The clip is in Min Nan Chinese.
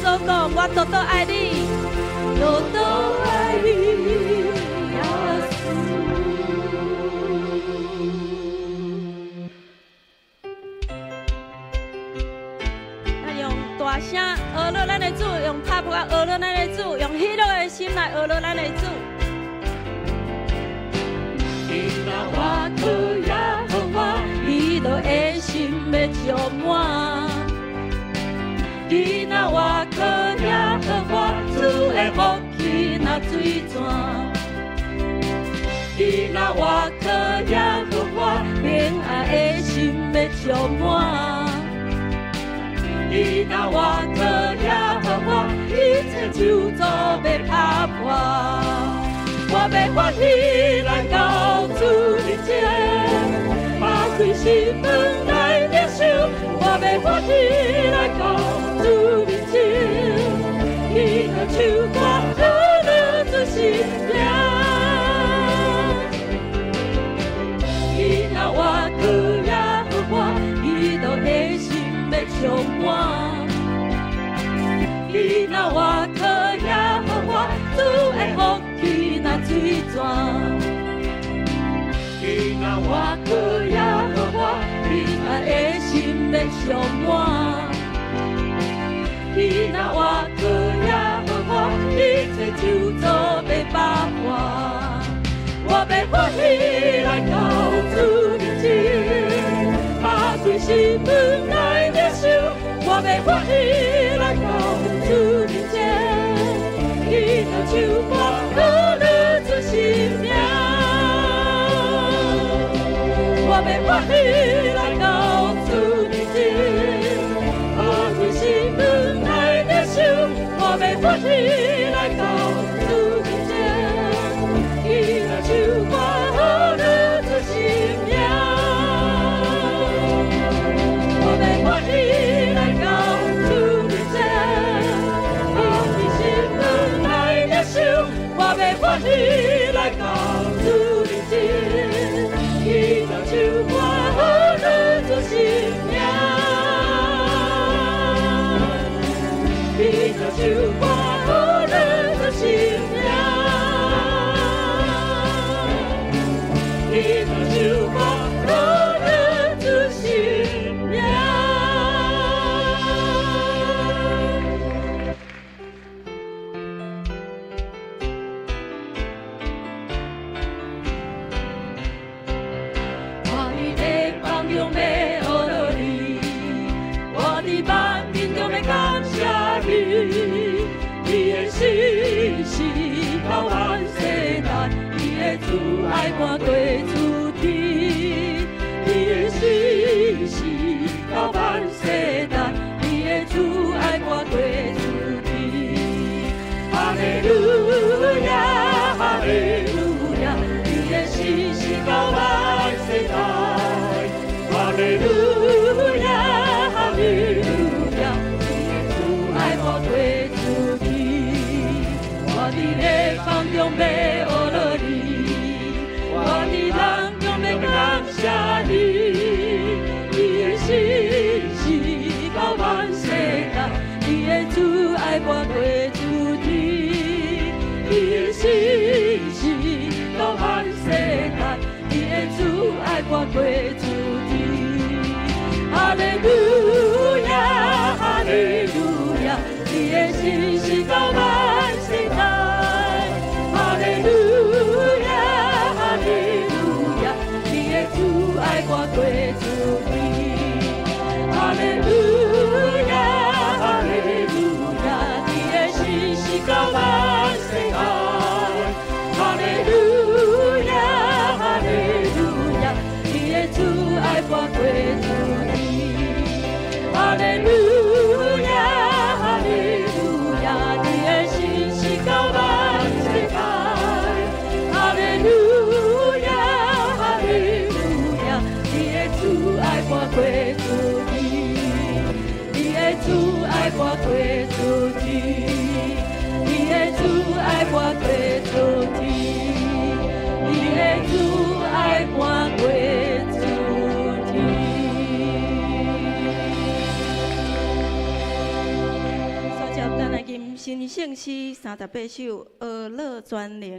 穌講，我獨獨愛你，獨獨愛你，耶穌。咱用大聲呵咾咱的主，用拍噗仔呵咾咱的主，用喜樂的心來呵咾咱的主。伊若倚靠耶和華，喜樂的心欲充滿。伊若倚靠耶和華，主的福氣若水泉。伊若倚靠耶和華，平安的心欲充滿。伊若倚靠耶和華，一切咒詛欲拍破。我欲歡喜來到主面前，打開心門來領受。我欲歡喜來到主面前，伊的唱歌呵咾主新名。伊若倚靠耶和華，喜樂的心欲充滿。伊若倚靠耶和華，主的福氣若水泉。伊若倚靠耶和華，平安的心欲充滿。伊若倚靠耶和華，一切咒詛欲打破。我欲歡喜來到主面前，打開心門來領受。我欲歡喜來到主面前，伊的唱歌呵咾主新名。我欲歡喜來到主面前，打開心門來領受。我欲歡喜來到主面前，伊的唱歌呵咾主新名。我欲歡喜來到主面前，打開心門來領受。我欲歡喜來到主面前，伊的唱歌呵咾主新名。伊的唱歌呵咾主新名。伊的唱歌呵咾主新名。我佇禮房中欲呵咾你，我佇萬民中欲感謝你，你的信實到萬世代，你的慈愛瞞過諸天，你的信實到萬世代，你的慈愛瞞過諸天。哈利路亞，哈利路亞，你的信實到萬世代。哈利路亞，哈利路亞，你的慈愛瞞過諸天。我佇禮房中欲呵咾你，我佇人中欲感謝你，你的信實到萬世代，你的慈愛瞞過諸天，你的信實到萬世代，你的慈愛瞞過諸天。哈利路亞，哈利路亞，你的信實到萬世代。哈利路亞，哈利路亞，你的慈愛瞞過諸天。哈利路亞，哈利路亞，你的信實到萬世代。哈利路亞，哈利路亞，你的慈愛瞞過諸天。哈利路亞，哈利路亞，你的信實到萬世代。哈利路亞，哈利路亞，你的慈愛瞞過諸天，你的慈愛瞞過諸天，你的慈愛瞞過諸天，你的慈愛瞞過諸天。所以接咱來吟神聖詩38首，阿樂全能。